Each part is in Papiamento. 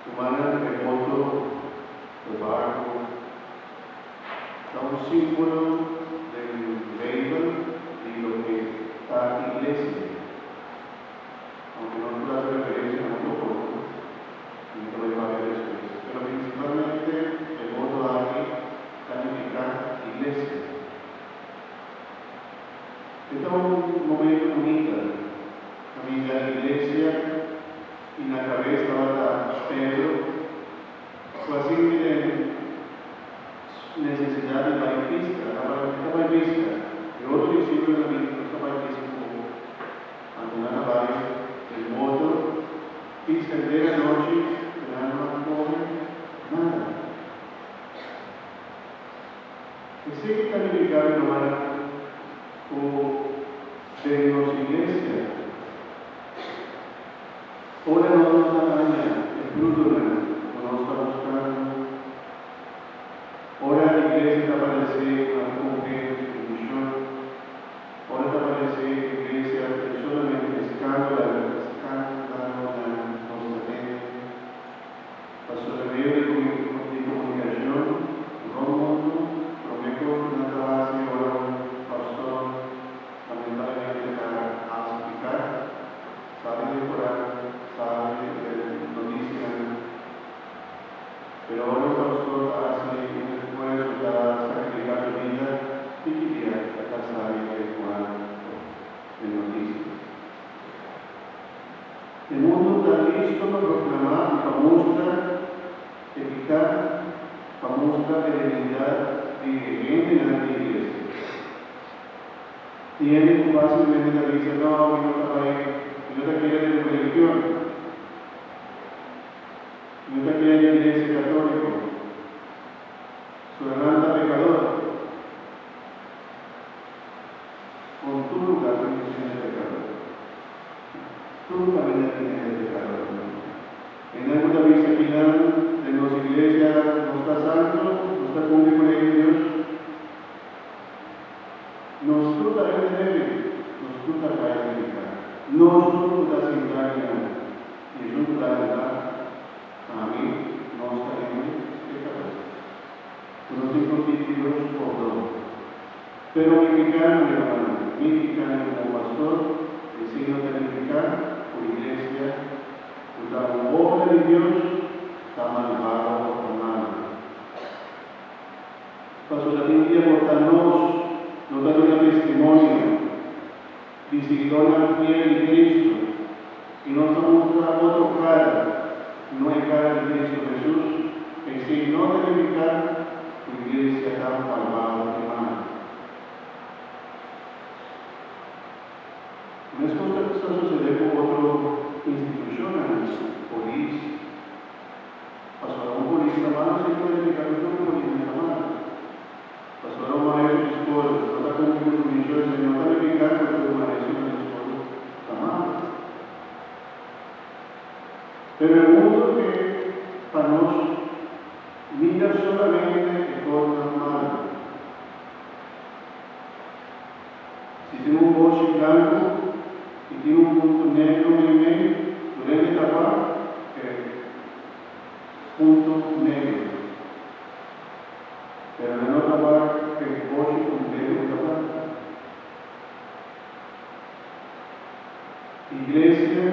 Rumannan, e boto, e barku, ta un símbolo den Beibel di loke ta iglesia. Aunke nos por hasi referensia na otro kosnan, mi ta bai papia despues. Pero prinsipalmente e boto aki ta nifiká iglesia. E ta un momento bunita kaminda iglesia i na kabes tabata Pedro ku a sinti den nesesidat di bai piska. El a bai, e ta bai piska. E otro disipelnan a bisa, Nos ta bai piska ku bo. Anto nan a bai den boto piska henter anochi, pero nan no a kohe nada. Esei ta nifiká, mi rumannan, ku den nos iglesia, ora nos no ta haña e frutonan ku nos ta buskando, ora iglesia ta paresé ku nan ta kumpliendo su mishon, ora ta paresé ku iglesia tin solamente eskándalonan nos ta tende, Pasobra medio di di komunikashon rònt mundu, promé kos ku nan ta hasi ora un pastor lamentablemente ta hasi piká, sali den korant, sali den notisianan. Pero ora un pastor ta hasi un esfuerso, ta sakrifiká su bida, tiki dia ta sali den korant òf den notisia. E mundu ta listo pa proklamá i pa mustra e piká, pa mustra e debilidat di e hendenan di iglesia. Tin hende ku fásilmente ta bisa, No, mi no ta bai, mi no ta kere den un religion. Mi no ta kere den iglesia katóliko. Suranan ta pekador. Kon tur lugar tin hende pekador. Tur kaminda tin hende pekador. Hende ku ta bisa kinan den nos iglesia nos ta santu, nos ta kumpli ku lei di Dios. Nos tur ta hende débil, nos tur ta kai den piká. Nos tur ku ta sintá kinan i esun ku ta lantá, ami, nos ta hende pekador. Ku nos tin ku pidi Dios pordon. Pero mi piká, mi hermano, mi piká komo pastor, esei no ta nifiká ku iglesia ku ta un obra di Dios ta malbado òf ta malu. Pasobra tin dia por ta nos no ta duna testimonio di siguidónan fiel di Cristo i nos ta mustra otro kara, no e kara di Cristo Hesus, esei no ta nifiká ku iglesia ta malbado i malu. Meskos ta sa susedé ku otro institushonnan, polis, pasobra un polis ta malu sin ta nifiká ku tur polisnan ta malu. Pasobra un maestro di skol no ta kumpli ku su mishon, esei no ta nifiká ku tur maestronan di skol ta malu. Pero e mundu ke pa nos mira solamente e kosnan malu. Si tin un boshi blanku i tin un punto negro meimei, tur hende ta wak e punto negro. Pero nan no ta wak e boshi kompleto ku ta blanku. Iglesia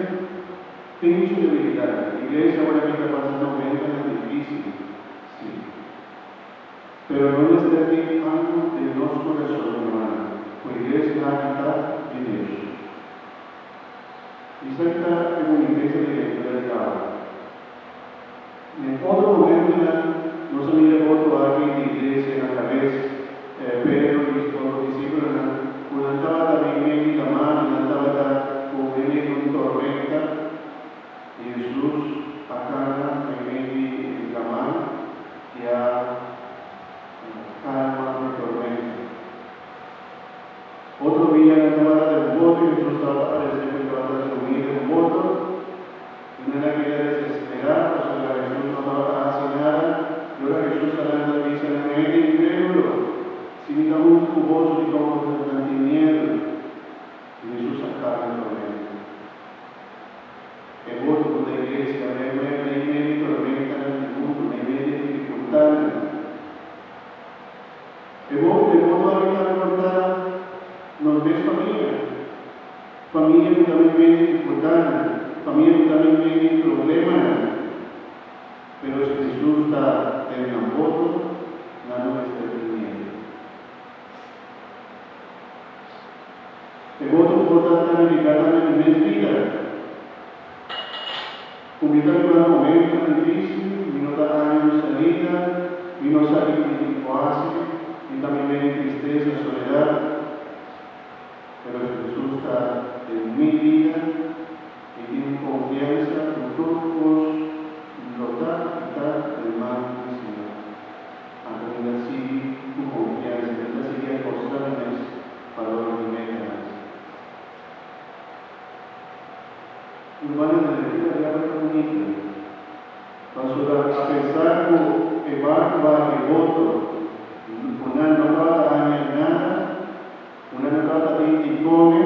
tin su debilidatnan. Iglesia ora aki ta pasa momentonan difísil, sí. Pero no mester tin algu den nos kurason, hermano, ku iglesia aki ta di Dios. Esaki ta e bunitesa di lectura di awe. Den otro momentonan nos a mira otro aki di iglesia na kabes, Pedro i su otro disípulonan, ku nan tabata meimei di laman i nan tabata ku meimei di un tormenta. I Hesus a kana meimei di laman i a kalma e tormenta. Otro bia nan tabata den un boto i Hesus tabata paresé ku e tabata drumí den un boto. I nan a keda desesperá pasobra Hesus no tabata hasi nada. I ora Hesus a lanta a bisa nan, Hende inkrédulo, si mi ta huntu ku boso, dikon boso ta tan tin miedu? I Hesus a kalma e tormenta. E boto ku ta iglesia, mei mei mei di tormenta. tambe tin problemanan. Pero si Hesus ta den nan boto, nan no mester tin miedu. E boto por ta tanifiká tambe mi mes bida. Ku mi ta biba momentunan difísil, mi no ta haña un salida, mi no sa kiko mi tin ku hasi, mi ta mimé di tristesa, soledat. Pero si Hesus ta den mi bida, mi tin un konfiansa ku tur kos lo ta i ta den man di Señor. Anto mi ta sigui ku konfiansa, mi ta sigui esforsá mi mes pa logra mi metanan. Hermana de lectura di Abra ta bunita. Pasobra apesar ku e barku a e boto ku nan no tabata haña nada, ku nan no tabata tin di kome,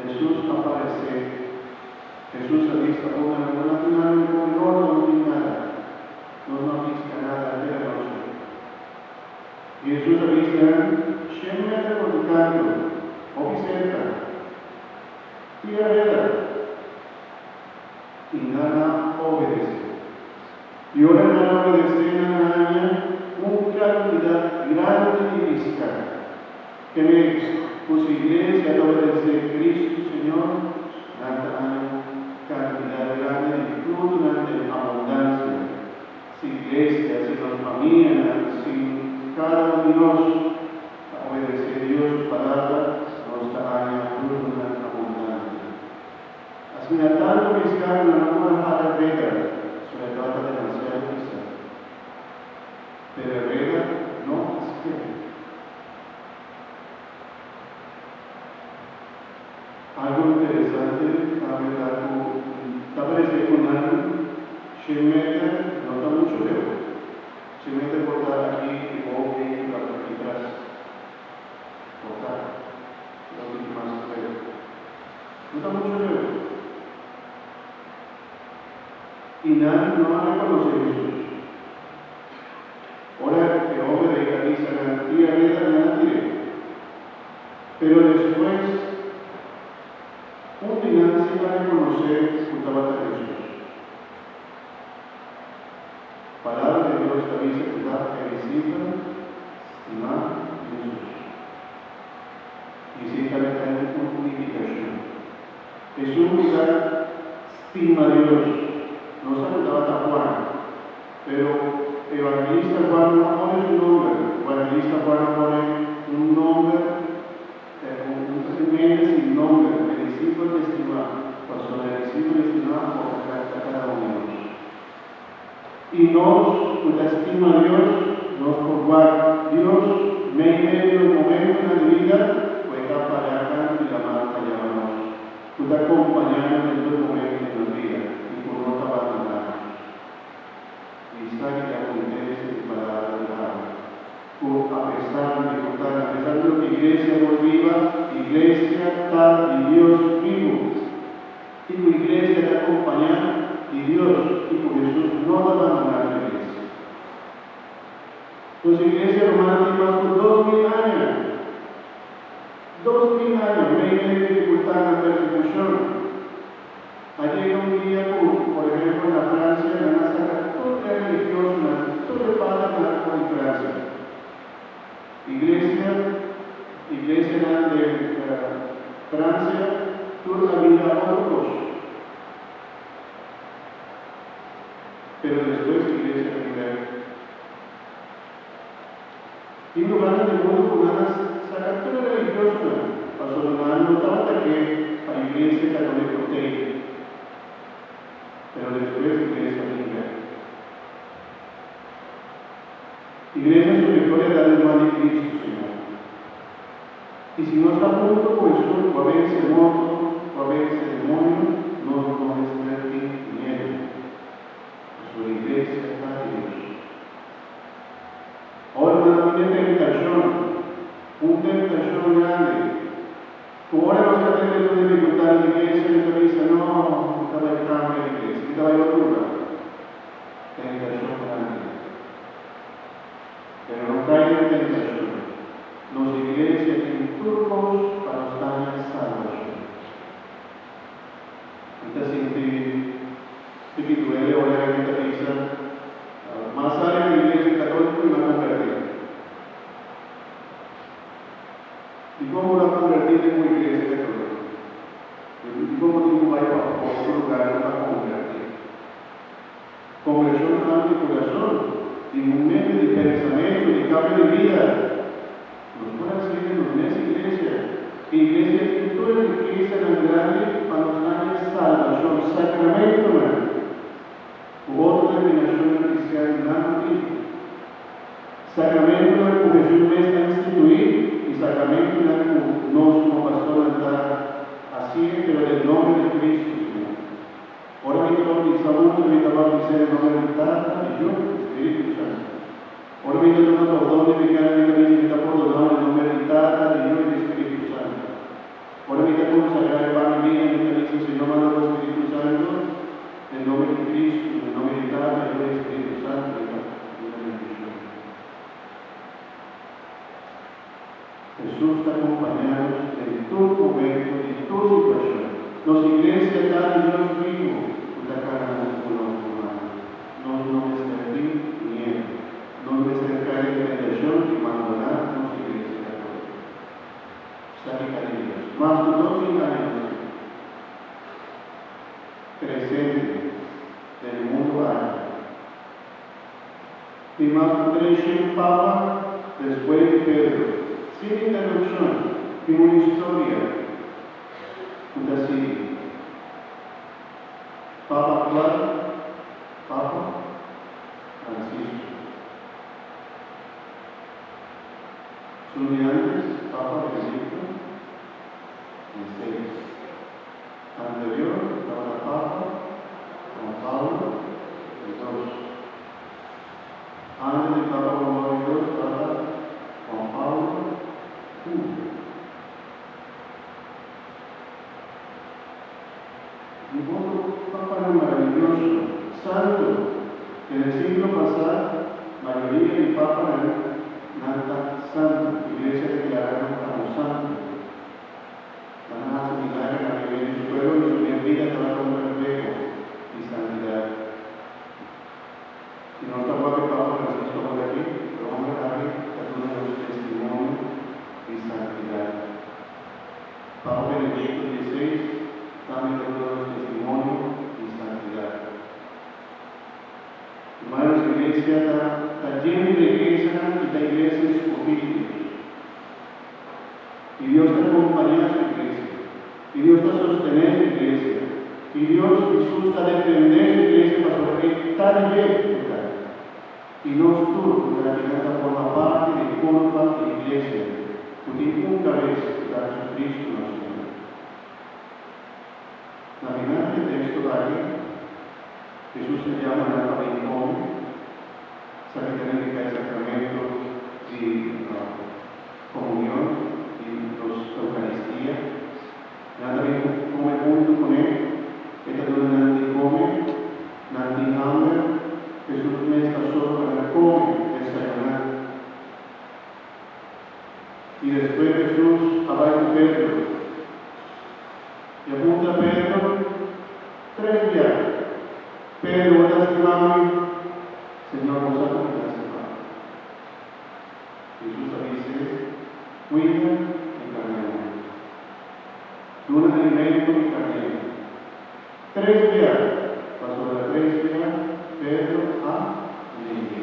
Hesus a paresé. Hesus a bisa ku nan, No na tin nada di kome, no, no tin nada. Nos no a piska nada henter anochi. I Hesus a bisa nan, Shen meter for di kantu, hopi serka. Tira reda. I nan a obedesé. I ora nan a obedesé nan a haña un kantidat grandi di piská. Keme ku si iglesia ta obedesé Kristu Señor, nan ta haña un kantidat grandi di frutonan den abundansia. Si iglesia, si nos famianan, si kada un di nos ta obedesé Dios su Palabra, nos ta haña frutonan abundante. Asina tantu piská ku nan no por a hala e reda, so e tabata demasiado pisá. Pero e reda no a skebe. Algu interesante tambe ta ku ta parese ku nan shen meter no ta muchu leu. Shen meter por ta aki e bou ei ku ta aki tras. Por ta loke ki mas leu. No ta muchu leu. I nan no a rekonosé Hesus. Ora e homber ei a bisa nan tira reda, nan a tir'é. Pero despues, un di nan si a rekonosé ku tabata Hesus. Palabra di Dios ta bisa ku ta e disipel stimá di Hesus. I esei tambe ta un nifikashon. Esun ku ta stima Dios, no sa ku tabata Juan, pero evangelista Juan no a pone su nomber. Evangelista Juan a pone un nomber, un hende sin nomber, e disipel estimá, pasobra e disipel estimá por ta karta kada un di nos. I nos ku ta stima Dios, nos por wak Dios meimei di nos momentunan di bida ku e ta pará kantu di lamar ta yama nos, ku ta kompañá nos den tur momentu di nos bida i ku no ta bandoná nos. Esaki ta bunitesa di palabra di awe, ku apesar di difikultat, apesar di loke iglesia por biba, iglesia ta di Dios bibu. I ku iglesia ta kompañá di Dios i ku Hesus no ta bandoná su iglesia. Nos iglesia romano tin mas ku 2000 aña. 2000 aña, meimei di difikultatnan, persekushon. A yega un dia ku, por ehèmpel, na Fransia nan a saka tur e religiosonan, tur e padernan for di Fransia. Iglesia, Iglesianan den Francia tur a bira otro cos. Pero despues iglesia a bira. Tin lugarnan den mundo cu nan a saca tur e religiosonan pasobra nan no tabata ke pa iglesia catolico tei. Pero despues iglesia a bin bek. Iglesia su victoria ta den man di Cristo, Señor. I si nos ta hunto cu Hesus cu a vence morto, cu a vence demonio, nos no mester tin miedu. Pasobra Iglesia ta di Dios. Ora nan tin e tentacion, un tentacion grandi, cu ora nos ta tende tur dificultad den Iglesia, mi ta bisa, No, mi ta bay cambia di Iglesia, mi ta bay otro lugar. Tentashon grandi. Pero no kai den tentashon. Nos iglesia tin tur kos pa nos daña salbashon. Mi ta sinti Kombertí den un iglesia katóliko. Dikon bo tin ku bai pa otro lugar pa kombertí? Kombershon ta algu di kurason, di un mente, di pensamentu, di kambio di bida. Nos por hasié den nos mes iglesia. E iglesia tin tur e rikesanan grandi pa nos haña salbashon, sakramentonan ku otro denominashonnan kristian nan no tin. Sakramentonan ku Hesus mes a instituí i sakramentonan ku nos komo pastornan ta hasié pero den nomber di Kristu, Señor. Ora mi ta bautisa mucha, mi ta bautis'é den nomber di Tata, di Yu i Spiritu Santu. Ora mi ta duna pordon di pekado, mi ta bisa mi ta pordonau den nomber di Tata, di Yu i di Spiritu Santu. Ora mi ta konsagrá e pan i bina, mi ta bisa, Señor, manda bo Spiritu Santu, den nomber di Kristu, den nomber di Tata, Yu i Spiritu Santu, mi ta duna bendishon. Hesus ta kompañá nos den tur momento i tur situashon. Nos iglesia ta di Dios bibu ku ta kana huntu ku nos, rumannan. Nos no mester tin miedu. Nos mester kai den tentashon di bandoná nos iglesia katóliko. Esaki ta di Dios. Mas ku 2000 aña nos tin presente den e mundu aki. Tin mas ku 300 papa despues di Pedro. Sin interupshon, tin un historia ku ta sigui. Papa aktual, Papa Francisco. Su di antes, Papa Benedicto XVI. Anterior tabata Papa Juan Pablo di Dos. Antes di Papa Juan Pablo di Dos tabata Juan Pablo I. Un otro papanan maraviyoso, santo. Den e siglo pasá mayoria di papanan nan ta santo, iglesia a deklará nan komo santo. Nan a hasi milager na medio di su pueblo i su mes bida tabata un refleho di santidat. Si nos ta wak e Papa Francisco awor aki, e homber aki ta duna nos testimonio di santidat. Papa Benedicto XVI tambe ta duna nos testimonio di santidat. Hermanos, Iglesia ta ta yen di rikesanan i ta iglesia skohí di Dios. I Dios ta kompañá su iglesia. I Dios ta sostené su iglesia. I Dios, Hesus, ta defendé su iglesia pasobra e ta di dje ku ta. I nos tur ku ta akinan ta forma parti di kurpa di iglesia ku tin un kabes ku ta Jesucristo nos Señor. Na final di e teksto aki, Hesus ta yama nan pa bin kome. Esaki ta nifiká e sakramento di komunion di nos Eukaristia. Nan ta bin kome huntu kuné, e ta duna nan di kome, nan tin hamber, Hesus mes ta sòru pa nan kome, desayuná. I despues Hesus a bai ku Pedro. I a puntra Pedro tres bia, Pedro, bo ta stima mi? Señor, bo sa ku mi ta stima bo. Hesus a bis'é, Kuida mi karnénan. Duna alimento mi karnénan. Tres bia, pasobra tres bia Pedro a neng'é.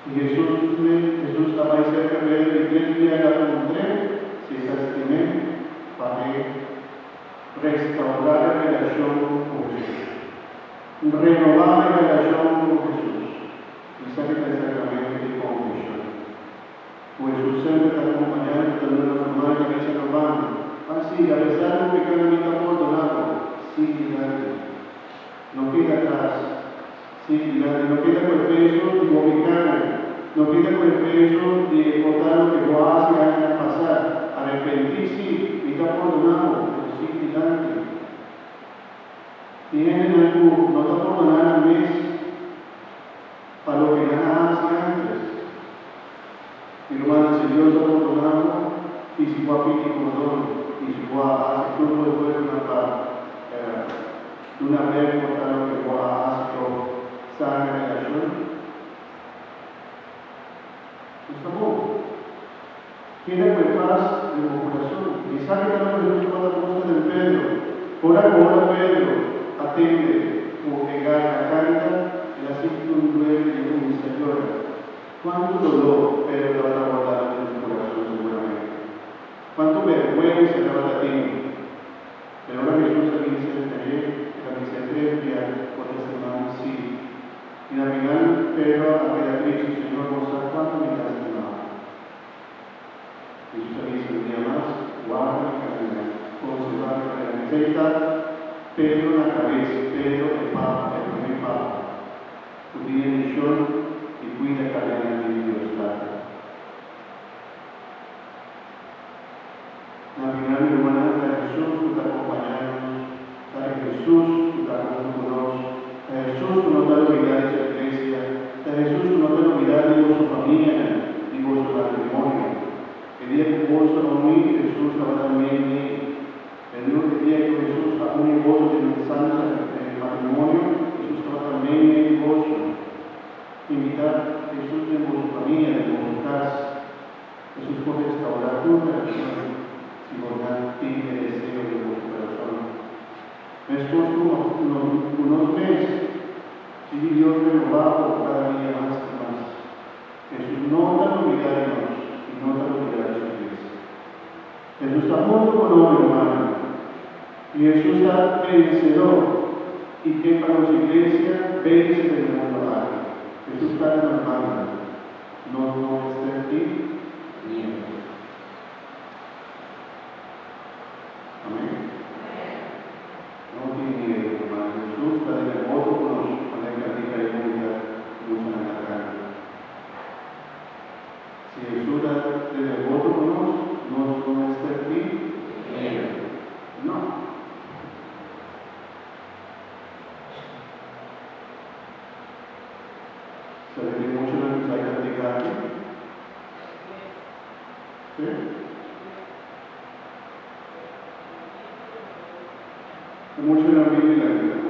I Hesus me, Hesus a bai serka Pedro i tres bia el a puntr'é si e ta stim'é pa e restaurá e relashon ku Hesus, renobá e relashon ku Hesus. Esaki ta e sakramento di konfeshon. Ku Hesus semper ta kompañá nos, ta duna nos man i ta bisa nos, Ban, ban sigui, apesar ku pekado mi ta pordoná bo, sigui dilanti. No keda atras. Sigui dilanti. No keda ku e peso di bo pekanan. No keda ku e peso di e porta loke bo a hasi añanan pasá. Arepentí, sí, mi ta pordoná bo, pero sigui dilanti. Tin hendenan ku no ta pordoná nan mes pa loke nan a hasi ántes. Mi rumannan, si Dios a pordoná bo i si bo a pidi pordon i si bo a hasi tur bo esfuersonan pa duna bek por ta loke bo a hasi òf sana relashon, nos ta bon. Keda ku e pas den bo kurason. Esaki ta loke Hesus tabata buska den Pedro. Ora ku ora Pedro a tende ku e gai a kanta, el a sinti un duele i a kuminsá yora. Kuantu doló Pedro tabata wardando den su kurason seguramente! Kuantu bèrgwensa tabata tin! Pero ora Hesus a bin serka dje, el a bis'é tres bia, Bo ta stima mi? Sí. I na final, Pedro a keda tristu, Señor, bo sa kuantu mi ta stima bo. Hesus a bisa un dia mas, Warda mi karnelnan, konservá mi karnelnan. Esei ta Pedro na kabes, Pedro e Papa, e promé Papa, ku tin e mishon di kuida karnelnan di Dios Tata. Na final, mi rumannan, ta Hesus ku ta kompañá nos, ta e Hesus ku ta huntu ku nos, ta Hesus ku no ta lubidá di su iglesia, ta Hesus ku no ta lubidá di boso famianan, di boso matrimonio. E dia ku boso a uní, Hesus tabata meimei. E dia ku Hesus a uní boso den un santu matrimonio, Hesus tabata meimei di boso. Invitá Hesus den boso famia, den boso kas. Hesus por restaurá tur relashon si bo nan tin e deseo den boso kurason. Meskos ku ku nos mes, sigui Dios renobá bo kada dia mas i mas. Hesus no ta lubidá di nos i no ta lubidá di su iglesia. Hesus ta huntu ku nos, mi rumannan. I Hesus ta vensedó i ke pa nos iglesia vense den e mundu aki. Hesus ta na nos banda. Nos no mester tin miedu. Amen. No tin miedu, ruman. Hesus ta den e boto ku nos manera kantika e bunita muchanan ta kanta. Si Hesus ta den e boto ku nos, nos no mester tin miedu. No. Sa di tin muchanan ku sa e kantika aki? Sí? E muchanan bini laga.